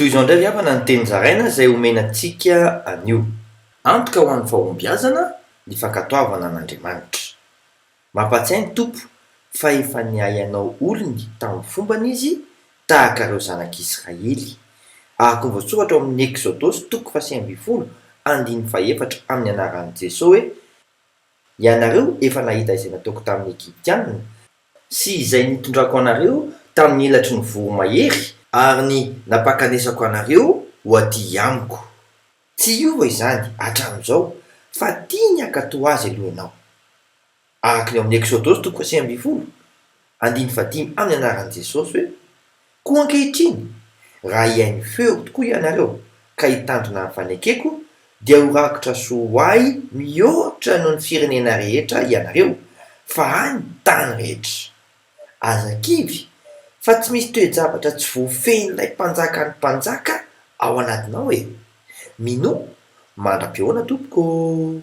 Toy izao indray ry havana ny teny zaraina izay omena antsika anio. Antoka ho an'ny fahombiazana ny fankatoavana an'Andriamanitra. Mampahatsiahy ny Tompo fa efa niahy anao olony tamin'ny fombany Izy tahaka ireo zanak'Israely. Araka ny voasoratra ao amin'ny Eksodosy toko fahasivy ambin'ny folo andininy fahefatra amin'ny anaran'i Jesoa hoe, Ianareo efa nahita izay nataoko tamin'ny Egyptiana, sy izay nitondrako anareo tamin'ny elatry ny voromahery, ary ny nampakanesako anareo ho aty amiko. Tsy hiova izany hatramin'izao, fa tiany hankatò azy aloha ianao. Araka ny ao amin'ny Eksodosy toko fahasivy ambin'ny folo, andininy fahadimy amin'ny anaran'i Jesosy hoe, Koa ankehitriny, raha hihaino feoko tokoa ianareo ka hitandrina ny fanekeko, dia ho rakotra soa ho ahy mihoatra noho ny firenena rehetra ianareo, fa ahy ny tany rehetra. Aza kivy, fa tsy misy toe-javatra tsy voafehin'ilay Mpanjakan'ny mpanjaka ao anatinao e! Minoa, mandra-pihaona tompoko ô!